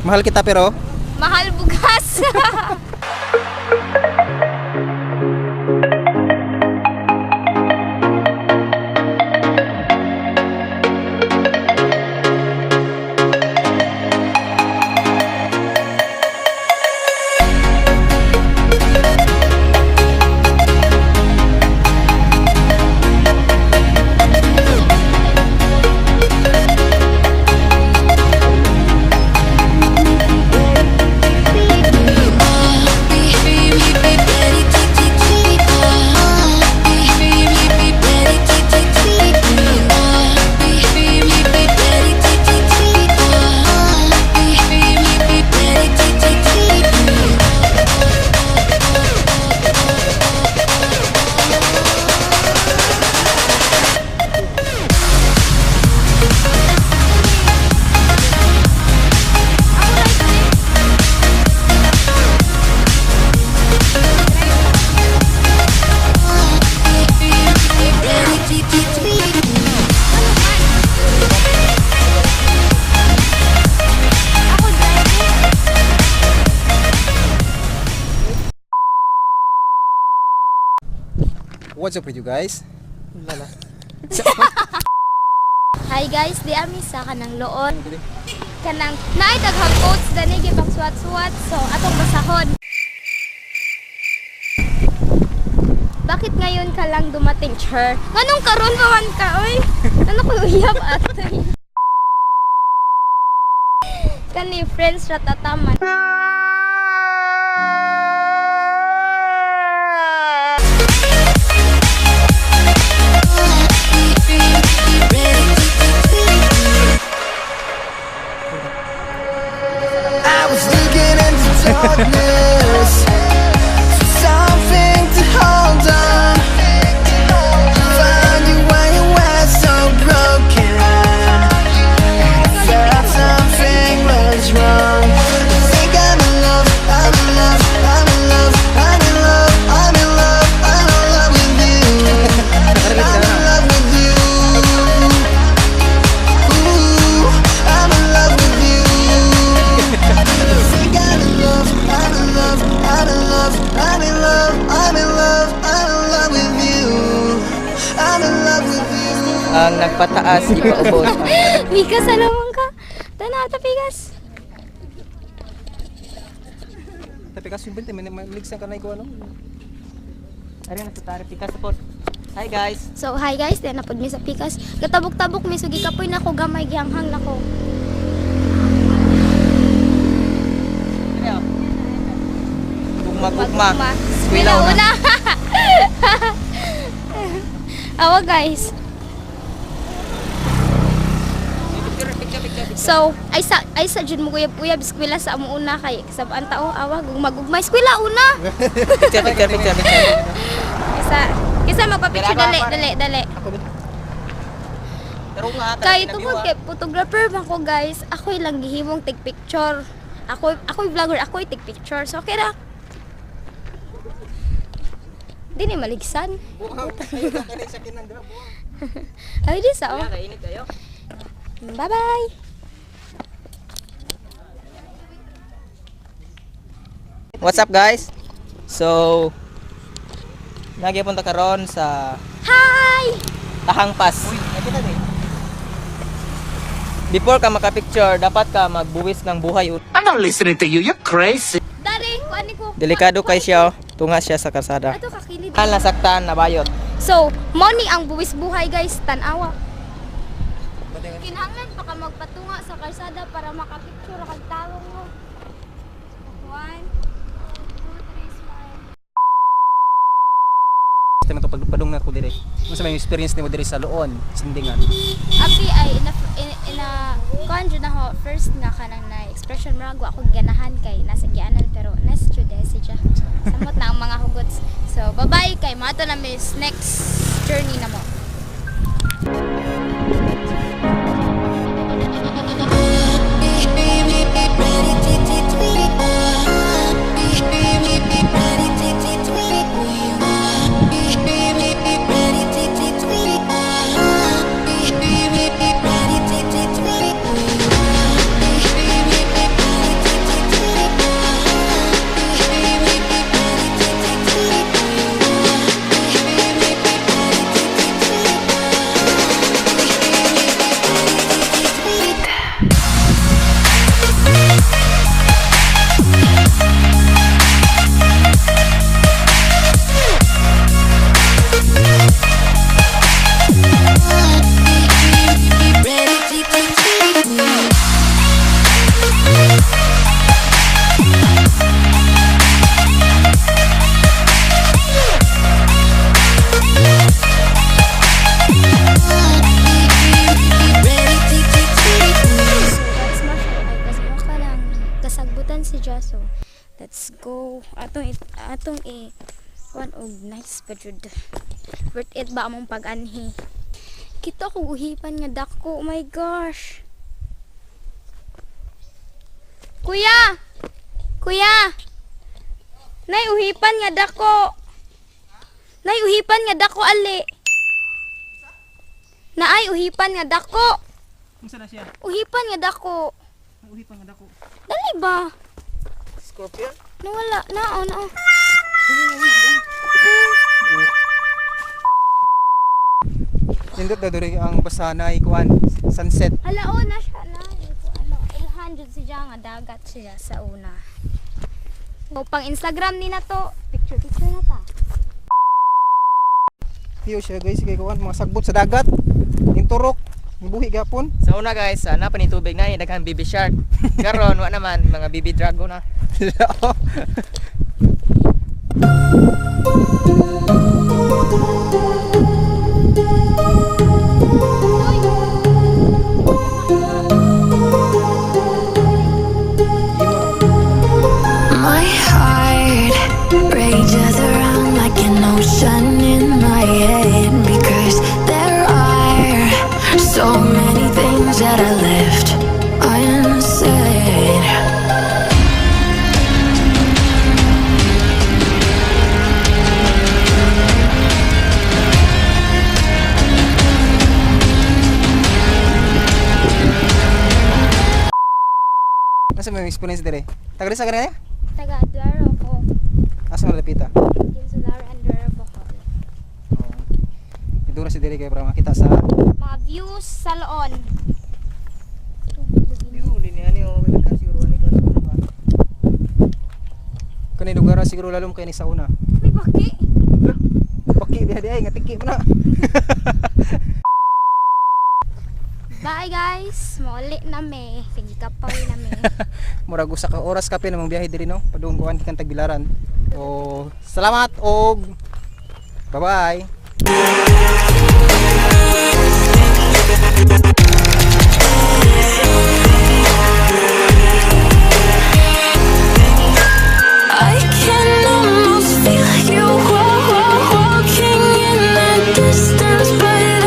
Mahal kita pero Mahal bugas. Ako driving. What's up with you guys? Lala. Hi guys, di ami sa kanang loon. Kanang naay daghang coats dani gipang suwat-suwat so atong basahon. Bakit ngayon ka lang dumating, Chur? Nganong karon pa man ka, oy? Ano ko uyab atoy? Kani friends ra tataman. I was looking into darkness for something to hold on. Find you when you were so broken. And I felt something was wrong. I think I'm in love, I'm in love, I'm in love, I'm in love, I'm in love, I'm in love with you. I'm in love with you. Ooh, I'm in love with you. Think I'm in love, I'm in love, I'm in love, I'm in love, I'm in love, I'm in love with you. I'm in love with you. Ang nagpataas, ipaubos. Mikas, alamang ka. Tanaw, tapigas. Tapi kasi yung binte, maligsan ka na ikaw ano? Ari na sa tari, pikas po. Hi guys. So, hi guys, di na pud mi sa pikas. Katabok-tabok mi sugi kapoy nako gamay gihanghang nako. Ano? Gugma gugma. Magugma. Eskwela Eskwela una. una. Awa guys. Picture, picture, picture. So, ay sa jud mo uyab-uyab eskwela sa amo una kay kasabaan tao awa gugma-gugma eskwela una. Picture, picture, picture, picture. Isa isa magpa-picture dali dali dali. Pero nga, Kay tungod kay photographer man ko guys, ako'y lang gihimong take picture. Ako'y vlogger, ako'y take picture. So okay ra. Di ni maligsan. Ay di sa oh. Kainit kayo. Bye-bye. What's up guys? So, nagyapon ta karon sa Hi! Tahang Pass. Before ka makapicture, dapat ka magbuwis ng buhay. I'm not listening to you. You're crazy. Dari, kuan ni ko. Delikado kay siya, oh. Tunga siya sa kalsada. Ato kakilid. Mahal nasaktan, nabayot. So, money ang buwis buhay guys, tanawa. Kinahanglan pa ka magpatunga sa kalsada para makapicture kag tawong mo. One, two, three, smile. Basta man to pagpadung na ko dire. Unsa may experience nimo dire sa Loon, Sindingan? Abi ay ina ina, ina kuan jud na ho first nga kanang na expression murag wa ako ganahan kay nasa gianan pero nice jud eh siya. Samot na ang mga hugots. So, bye-bye kay mato na miss next journey na mo. Nasagbutan si Jaso. Let's go. Atong i kuan og nice pa jud. Worth it ba among pag-anhi? Kita ko uhipan nga dako. Oh my gosh. Kuya! Kuya! Nay uhipan nga dako. Nay uhipan nga dako ali. Naay uhipan nga dako. Unsa na siya? Uhipan nga dako. Uhipan nga dako. Dali ba? Scorpion? Nawala. Nao, nao. Nindot na diri ang basanay kuan sunset. Hala, oh, na siya na. Ano, ilhan jud siya nga dagat siya sa una. O, pang Instagram ni na to. Picture, picture na ta. Tiyo siya guys kay kuan mga sagbot sa dagat. Ning turok, buhi gapon. Sa una guys, sana pa ni tubig na daghan baby shark. Karon wa naman mga baby dragon na. My heart rages around like an ocean in my head because there are so many things that I left unsaid. Nasa may experience dire? Taga sa kanina? Taga Duero ko. Asa malapita? Kinsular and Duero Bohol. Oh. Idura si dire kay para makita sa Mga views sa loon. Yun, din ani oh, daghan siguro ani kan sa una. kani lugar na siguro lalom kay ni sa una. May baki. Paki diha diha nga tiki mo na. Bye guys. Mauli na me. Sige kapoy na me. Murag usa ka oras kape namang biyahe diri no. Padung kuan gikan Tagbilaran. O salamat og bye bye. I can almost feel you walking in the distance, but